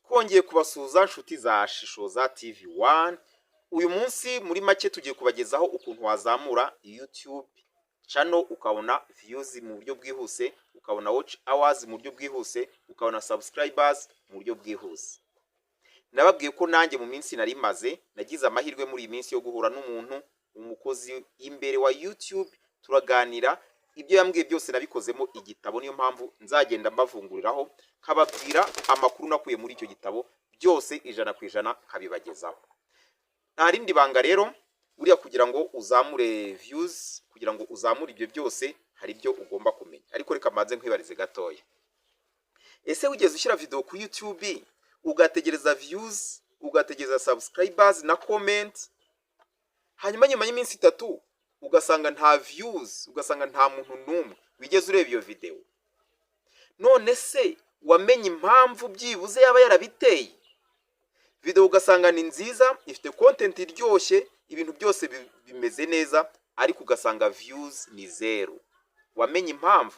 Twongeye kubasuhuza, nshuti za Shishoza TV 1. Uyu munsi muri make tugiye kubagezaho ukuntu wazamura YouTube channel, ukabona views mu buryo bwihuse, ukabona watch hours mu buryo bwihuse, ukabona subscribers mu buryo bwihuse. Nababwiye ko nanjye mu minsi nari maze nagize amahirwe muri iyi minsi yo guhura n'umuntu, umukozi imbere wa YouTube, turaganira. Ibyo yambwiye byose nabikozemo igitabo, niyo mpamvu nzagenda mbavunguriraho, nkababwira amakuru nakuye muri icyo gitabo byose 100% nkabibagezaho. Nta rindi banga rero buriya kugira ngo uzamure views, kugira ngo uzamure ibyo byose, hari ibyo ugomba kumenya. Ariko reka mbanze nkwibarize gatoya: ese wigeze ushyira video kuri YouTube, ugategereza views, ugategereza subscribers na comment, hanyuma nyuma y'iminsi 3 ugasanga nta views, ugasanga nta muntu n'umwe wigeze ureba iyo video? None se wamenye impamvu byibuze yaba yarabiteye? Video ugasanga ni nziza, ifite content iryoshye, ibintu byose bimeze neza, ariko ugasanga views ni zero. Wamenye impamvu?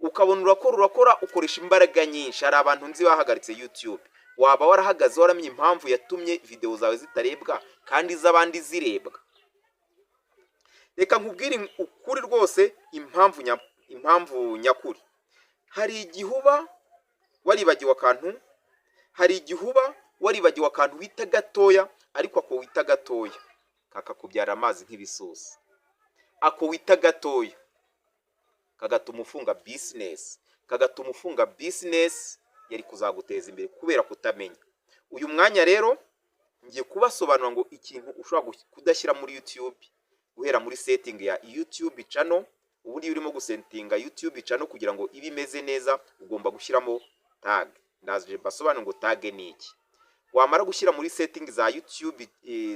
Ukabona urakora, urakora, ukoresha imbaraga nyinshi. Hari abantu nzi bahagaritse YouTube. Waba warahagaze waramenye impamvu yatumye video zawe zitarebwa kandi iz'abandi zirebwa? Reka nkubwire ukuri rwose, impamvu nyakuri: hari igihe uba waribagiwe akantu, hari igihe uba waribagiwe akantu wita gatoya, ariko ako wita gatoya kakakubyara amazi nk'ibisusa. Ako wita gatoya kagatuma ufunga business, kagatuma ufunga business yari kuzaguteza imbere kubera kutamenya. Uyu mwanya rero ngiye kubasobanura ngo ikintu ushobora kudashyira muri YouTube guhera muri setting ya YouTube channel. Ubundi iyo urimo gusettinga YouTube channel kugira ngo ibe imeze neza, ugomba gushyiramo tag. Ndaje mbasobanure ngo tag ni iki. Wamara gushyira muri setting za YouTube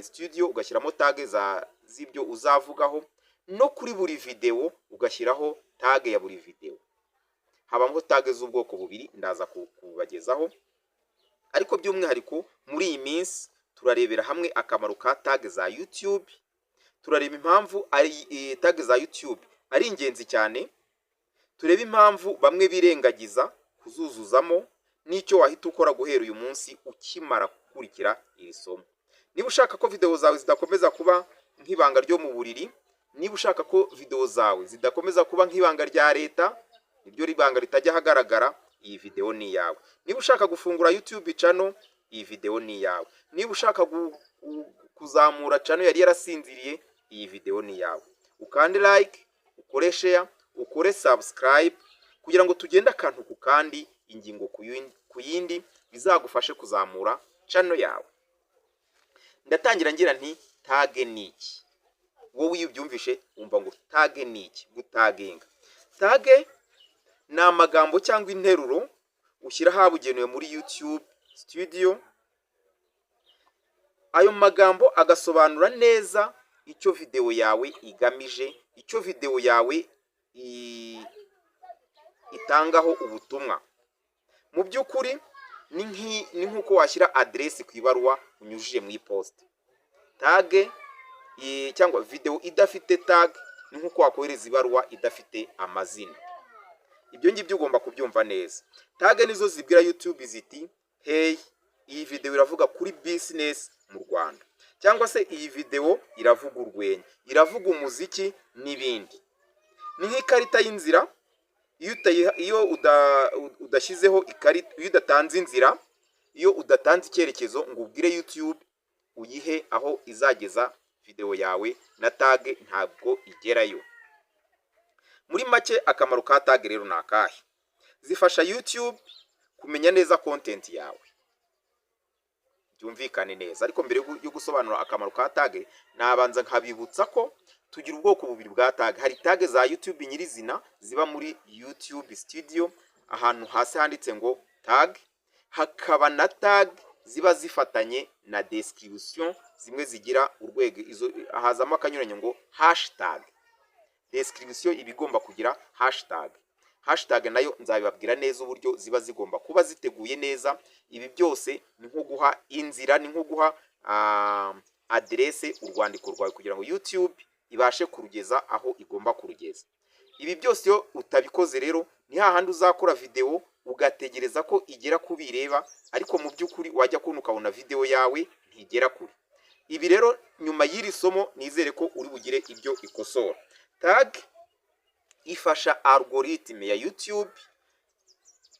Studio, ugashyiramo tag za z'ibyo uzavugaho, no kuri buri video ugashyiraho tag ya buri video. Habamo tag z'ubwoko bubiri, ndaza kubagezaho, ariko by'umwihariko muri iyi minsi turarebera hamwe akamaro ka tag za YouTube. Turareba impamvu ari tag za YouTube ari ingenzi cyane, turebe impamvu bamwe birengagiza kuzuzuzamo, n'icyo wahita ukora guhera uyu munsi ukimara gukurikira iri somo. Niba ushaka ko video zawe zidakomeza kuba nk'ibanga ryo mu buriri, niba ushaka ko video zawe zidakomeza kuba nk'ibanga rya leta, niryo ribanga ritajya ahagaragara, iyi video ni iyawe. Niba ushaka gufungura YouTube channel, iyi video ni iyawe. Niba ushaka kuzamura channel yari yarasinziriye, iyi video ni iyawe. Ukande like, ukore share, ukore subscribe, kugira ngo tugende akantu ku kandi, ingingo ku yindi, bizagufashe kuzamura channel yawe. Ndatangira ngira nti: tag ni iki? Wowe iyo ubyumvishe wumva ngo tag ni iki? Gutaginga. Tag ni amagambo cyangwa interuro ushyira ahabugenewe muri YouTube Studio. Ayo magambo agasobanura neza icyo video yawe igamije, icyo video yawe itangaho ubutumwa. Mu by'ukuri ni nk'uko washyira aderesi ku ibaruwa unyujije mu iposita. Tag cyangwa video idafite tag ni nk'uko wakohereza ibaruwa idafite amazina. Ibyo ngibyo ugomba kubyumva neza. Tag nizo zibwira YouTube ziti: "Hey, iyi video iravuga kuri business mu Rwanda," cyangwa se "iyi video iravuga urwenya, iravuga umuziki" n'ibindi. Ni nk'ikarita y'inzira. Iyo udashyizeho ikarita, iyo udatanze inzira, iyo udatanze icyerekezo ngo ubwire YouTube, uyihe aho izageza video yawe na tag, ntabwo igerayo. Muri make, akamaro ka tag rero ni akahe? Zifasha YouTube kumenya neza content yawe. Byumvikane neza. Ariko mbere yo gusobanura akamaro ka tag, nabanza nkabibutsa ko tugira ubwoko bubiri bwa tag. Hari tag za YouTube nyirizina ziba muri YouTube Studio, ahantu hasi handitse ngo tag, hakaba na tag ziba zifatanye na description, zimwe zigira urwego, izo hazamo akanyuranyo ngo hashtag. Description iba igomba kugira hashtag. Hashtag nayo nzabibabwira neza uburyo ziba zigomba kuba ziteguye neza. Ibi byose ni nko guha inzira, ni nko guha aderese urwandiko rwawe kugira ngo YouTube ibashe kurugeza aho igomba kurugeza. Ibi byose iyo utabikoze rero, ni hahandi uzakora video. Ugategereza ko igera ku bireba, ariko mu by'ukuri wajya kubona ukabona videwo yawe ntigera kure. Ibi rero, nyuma y'iri somo nizere ko uri bugire ibyo ikosora. Tag ifasha algorithme ya YouTube,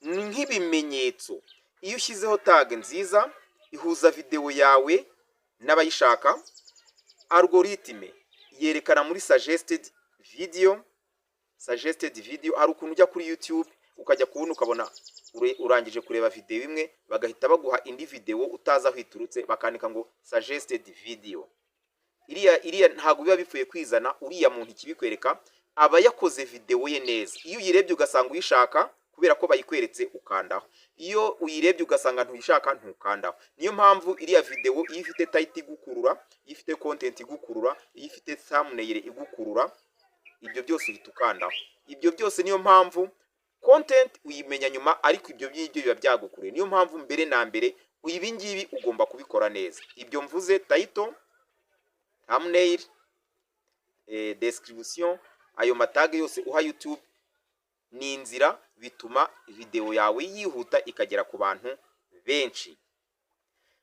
ni nk'ibimenyetso. Iyo ushyizeho tag nziza, ihuza videwo yawe n'abayishaka. Algorithme yerekana muri suggested video. Suggested video, hari ukuntu ujya kuri YouTube ukajya kubona ukabona urangije kureba video imwe, bagahita baguha indi video utazi aho iturutse, bakandika ngo "suggested video". Iriya ntabwo biba bipfuye kwizana. Uriya muntu ikibikwereka aba yakoze video ye neza. Iyo uyirebye ugasanga uyishaka kubera ko bayikweretse, ukandaho. Iyo uyirebye ugasanga ntuyishaka, ntukandaho. Niyo mpamvu iriya video, iyo ifite title igukurura, iyo ifite content igukurura, iyo ifite thumbnail igukurura, ibyo byose uhita ukandaho. Ibyo byose, niyo mpamvu content uyimenya nyuma, ariko ibyo ngibyo biba byagukuruye. Niyo mpamvu mbere na mbere ibi ngibi ugomba kubikora neza. Ibyo mvuze, title, thumbnail, description, ayo ma tag yose uha YouTube ni inzira bituma video yawe yihuta ikagera ku bantu benshi.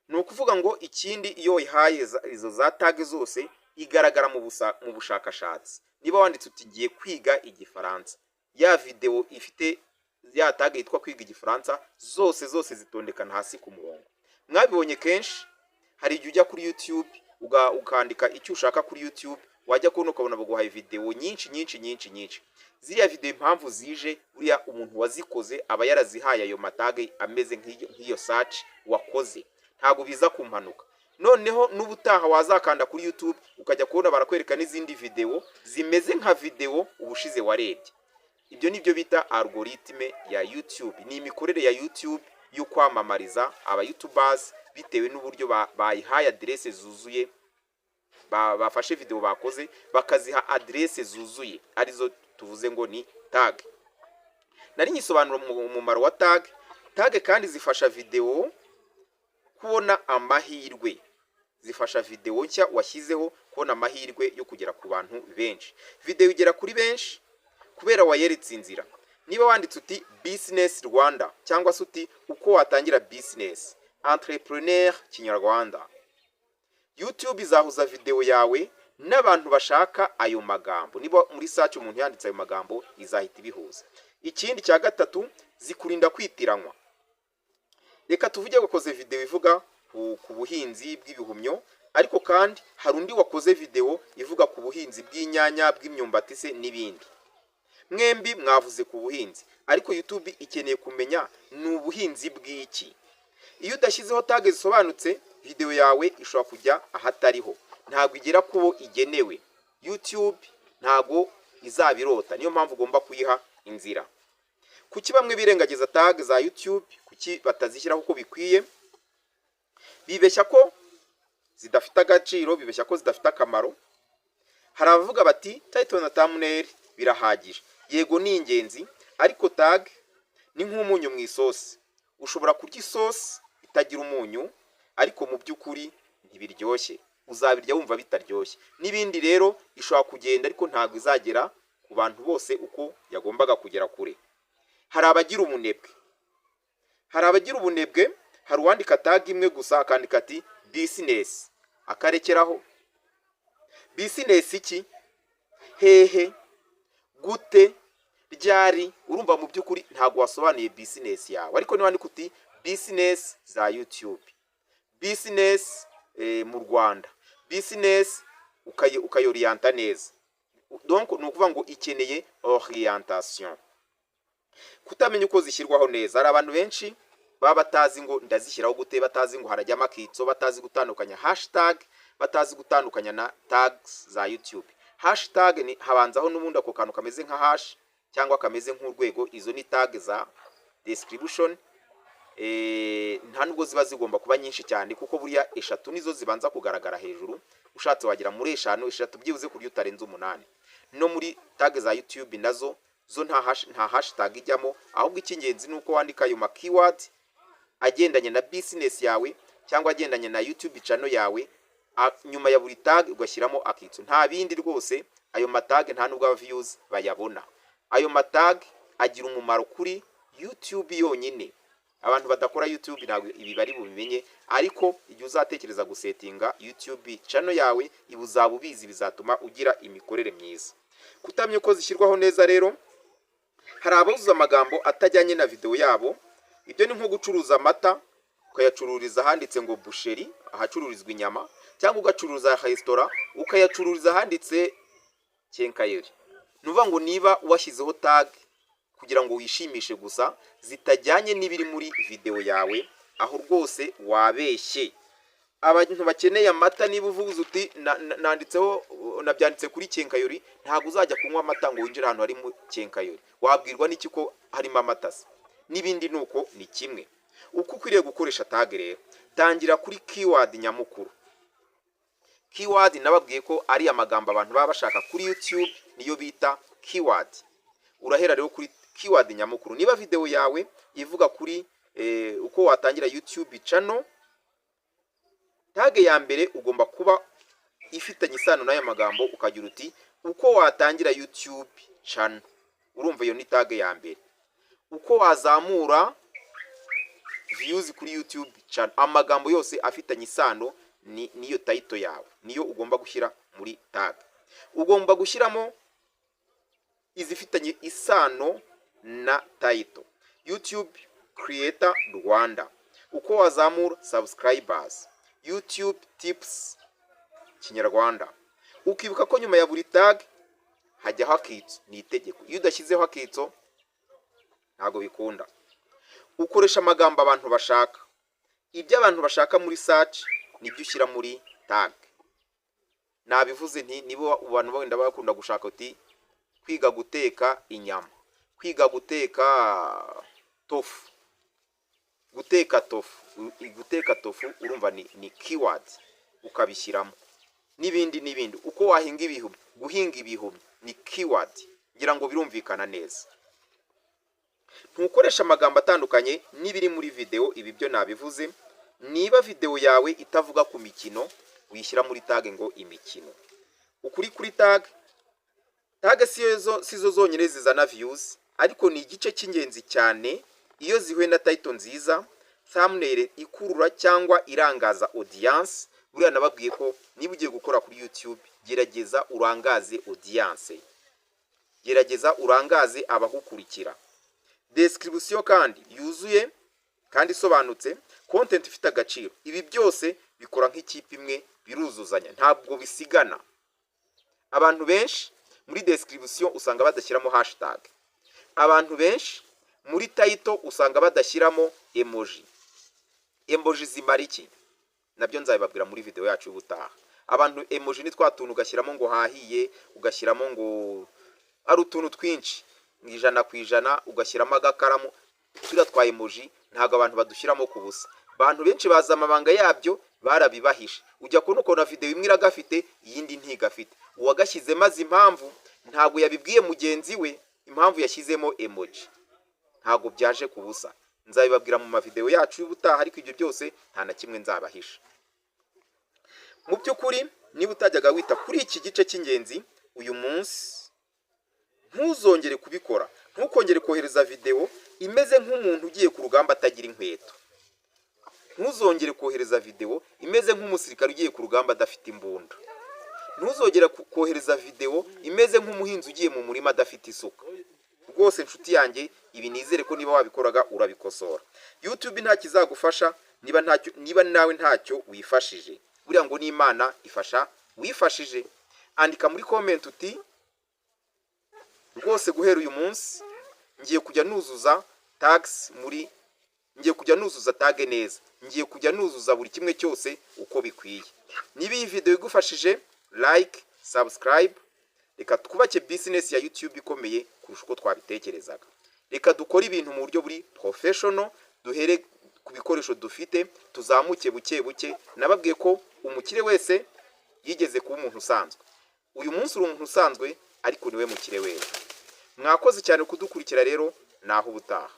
Ni ukuvuga ngo ikindi, iyo wayihaye izo za tag zose, igaragara mu bushakashatsi. Niba wanditse uti "Ngiye kwiga Igifaransa", ya video ifite ya tag yitwa "kwiga Igifaransa", zose zose zitondekana hasi ku murongo. Mwabibonye kenshi, hari igihe ujya kuri YouTube ukandika icyo ushaka kuri YouTube, wajya kubona ukabona baguhaye video nyinshi nyinshi nyinshi nyinshi. Ziriya video impamvu zije, buriya umuntu wazikoze aba yarazihaye ayo ma tag ameze nk'iyo search wakoze. Ntabwo biza ku mpanuka. Noneho n'ubutaha wazakanda kuri YouTube, ukajya kubona barakwereka n'izindi video zimeze nka video ubushize warebye. Ibyo ni byo bita algorithme ya YouTube. Ni imikorere ya YouTube yo kwamamariza aba YouTubers bitewe n'uburyo bayihaye aderese zuzuye. Bafashe video bakoze bakaziha aderese zuzuye, arizo tuvuze ngo ni tag. Nari nyisobanura umumaro wa tag. Tag kandi zifasha video kubona amahirwe, zifasha video nshya washyizeho kubona amahirwe yo kugera ku bantu benshi. Video igera kuri benshi kubera wayeretse inzira. Niba wanditse uti "Business Rwanda" cyangwa se uti "Uko watangira business", "Entrepreneur Kinyarwanda", YouTube izahuza video yawe n'abantu bashaka ayo magambo. Niba muri search umuntu yanditse ayo magambo, izahita ibihuza. Ikindi cya gatatu, zikurinda kwitiranywa. Reka tuvuge wakoze video ivuga ku buhinzi bw'ibihumyo, ariko kandi hari undi wakoze video ivuga ku buhinzi bw'inyanya, bw'imyumbati se n'ibindi. Mwembi mwavuze ku buhinzi, ariko YouTube ikeneye kumenya ni ubuhinzi bw'iki. Iyo udashyizeho tag zisobanutse, video yawe ishobora kujya ahatariho, ntabwo igera ku bo igenewe. YouTube ntabwo izabirota. Niyo mpamvu ugomba kuyiha inzira. Kuki bamwe birengagiza tag za YouTube? Kuki batazishyiraho uko bikwiye? Bibeshya ko zidafite agaciro, bibeshya ko zidafite akamaro. Hari abavuga bati "Title na thumbnail birahagije." Yego, ni ingenzi, ariko tag ni nk'umunyu mu isosi. Ushobora kurya isosi itagira umunyu, ariko mu by'ukuri ntibiryoshye, uzabirya wumva bitaryoshye. N'ibindi rero, ishobora kugenda ariko ntabwo izagera ku bantu bose uko yagombaga kugera kure. Hari abagira ubunebwe, hari abagira ubunebwe. Hari uwandika tag imwe gusa, akandika ati "Business", akarekeraho. Business iki? Hehe? Gute? Ryari? Urumva mu by'ukuri ntabwo wasobanuye business yawe. Ariko niba wandika uti "Business za YouTube", "Business mu Rwanda", business ukayoriyanta neza. Donc ni ukuvuga ngo ikeneye orientation. Kutamenya uko zishyirwaho neza, hari abantu benshi baba batazi ngo ndazishyiraho gute, batazi ngo harajyamo akitso, batazi gutandukanya hashtag, batazi gutandukanya na tags za YouTube. Hashtag ni habanzaho n'ubundi ako kantu kameze nka hash cyangwa kameze nk'urwego. Izo ni tag za description. Nta nubwo ziba zigomba kuba nyinshi cyane, kuko buriya eshatu nizo zibanza kugaragara hejuru. Ushatse wagera muri eshanu, eshatu byibuze, ku buryo utarenze umunani. No muri tag za YouTube nazo zo nta hashtag ijyamo. Ahubwo icy'ingenzi ni uko wandika ayo ma keyword agendanye na business yawe cyangwa agendanye na YouTube channel yawe. Nyuma ya buri tag ugashyiramo akitso, nta bindi rwose. Ayo ma tag nta nubwo aba views bayabona. Ayo ma tag agira umumaro kuri YouTube. YouTube yonyine. Abantu badakora YouTube ntabwo ibi bari bubimenye, ariko igihe uzatekereza gusettinga YouTube channel yawe, ibi uzaba ubizi, bizatuma ugira imikorere myiza. Kutamenya uko zishyirwaho neza rero, hari abuzuza amagambo atajyanye na video yabo. Ibyo ni nko gucuruza amata ukayacururiza ahanditse ngo boucherie, ahacururizwa inyama, cyangwa ugacuruza resitora ukayacururiza ahanditse quincaillerie. Ni ukuvuga ngo niba washyizeho tag kugira ngo wishimishe gusa, zitajyanye n'ibiri muri video yawe, aho rwose wabeshye abantu bakeneye amata. Niba uvuze uti nanditseho, nabyanditse kuri quincaillerie, ntabwo uzajya kunywa amata ngo winjire ahantu harimo quincaillerie. Wabwirwa n'iki ko harimo amata se? N'ibindi ni uko, ni kimwe. Uko ukwiriye gukoresha tag rero, tangira kuri keyword nyamukuru. Keyword nababwiye ko ari amagambo abantu baba bashaka kuri YouTube, niyo bita keyword. Urahera rero kuri keyword nyamukuru. Niba video yawe ivuga kuri uko watangira YouTube channel, tag ya mbere ugomba kuba ifitanye isano n'aya magambo, ukagira uti "uko watangira YouTube channel". Urumva iyo ni tag ya mbere. Uko wazamura views kuri YouTube channel, amagambo yose afitanye isano ni niyo title yawe, niyo ugomba gushyira muri tag. Ugomba gushyiramo izifitanye isano na title: YouTube Creator Rwanda, uko wazamura subscribers, YouTube tips Kinyarwanda. Ukibuka ko nyuma ya buri tag hajyaho akitso, ni itegeko. Iyo udashyizeho akitso ntabwo bikunda. Ukoresha amagambo abantu bashaka. Ibyo abantu bashaka muri search nibyo ushyira muri tag. Nabivuze nti niba abantu wenda bakunda gushaka uti kwiga guteka inyama, kwiga guteka tofu, guteka tofu, guteka tofu, urumva ni keyword, ukabishyiramo n'ibindi n'ibindi. Uko wahinga ibihumyo, guhinga ibihumyo ni keyword. Ngira ngo birumvikana neza. Ntukoresha amagambo atandukanye n'ibiri muri video. Ibi byo nabivuze. Niba video yawe itavuga ku mikino, wishyira muri tag ngo imikino. Ukuri kuri tag: tag si zo zonyine zizana views, ariko ni igice cy'ingenzi cyane iyo zihuye na title nziza, thumbnail ikurura cyangwa irangaza audience. Buriya nababwiye ko niba ugiye gukora kuri YouTube, gerageza urangaze audience, gerageza urangaze abagukurikira. Description kandi yuzuye kandi isobanutse, content ifite agaciro, ibi byose bikora nk'ikipe imwe, biruzuzanya, ntabwo bisigana. Abantu benshi muri description usanga badashyiramo hashtag. Abantu benshi muri title usanga badashyiramo emoji. Emoji zimara iki? Nabyo nzabibabwira muri video yacu y'ubutaha. Abantu emoji ni twa tuntu ugashyiramo ngo hahiye, ugashyiramo ngo ari utuntu twinshi, 100%, ugashyiramo agakaramu. Turiya twa emoji ntabwo abantu badushyiramo ku busa. Abantu benshi bazi amabanga yabyo, barabibahishe. Ujya kubona ukabona video imwe iragafite, iyindi ntigafite. Uwagashyizemo azi impamvu, ntabwo yabibwiye mugenzi we impamvu yashyizemo emoji. Ntabwo byaje ku busa. Nzabibabwira mu mavideo yacu y'ubutaha, ariko ibyo byose nta na kimwe nzabahisha. Mu by'ukuri, niba utajyaga wita kuri iki gice cy'ingenzi, uyu munsi ntuzongere kubikora. Ntukongere kohereza video imeze nk'umuntu ugiye ku rugamba atagira inkweto. Ntuzongere kohereza video imeze nk'umusirikare ugiye ku rugamba adafite imbunda. Ntuzongere kohereza video imeze nk'umuhinzi ugiye mu murima adafite isuka. Rwose inshuti yanjye, ibi nizere ko niba wabikoraga urabikosora. YouTube nta kizagufasha niba ntacyo, niba nawe ntacyo wifashije. Buriya ngo n'Imana ifasha wifashije. Andika muri comment uti "Rwose guhera uyu munsi ngiye kujya nuzuza tags muri, ngiye kujya nuzuza tag neza, ngiye kujya nuzuza buri kimwe cyose uko bikwiye". Niba iyi video igufashije, like, subscribe. Reka twubake business ya YouTube ikomeye kurusha uko twabitekerezaga. Reka dukore ibintu mu buryo buri professional, duhere ku bikoresho dufite, tuzamuke buke buke. Nababwiye ko umukire wese yigeze kuba umuntu usanzwe. Uyu munsi uri umuntu usanzwe, ariko niwe mukire wese. Mwakoze cyane kudukurikira rero, naho ubutaha.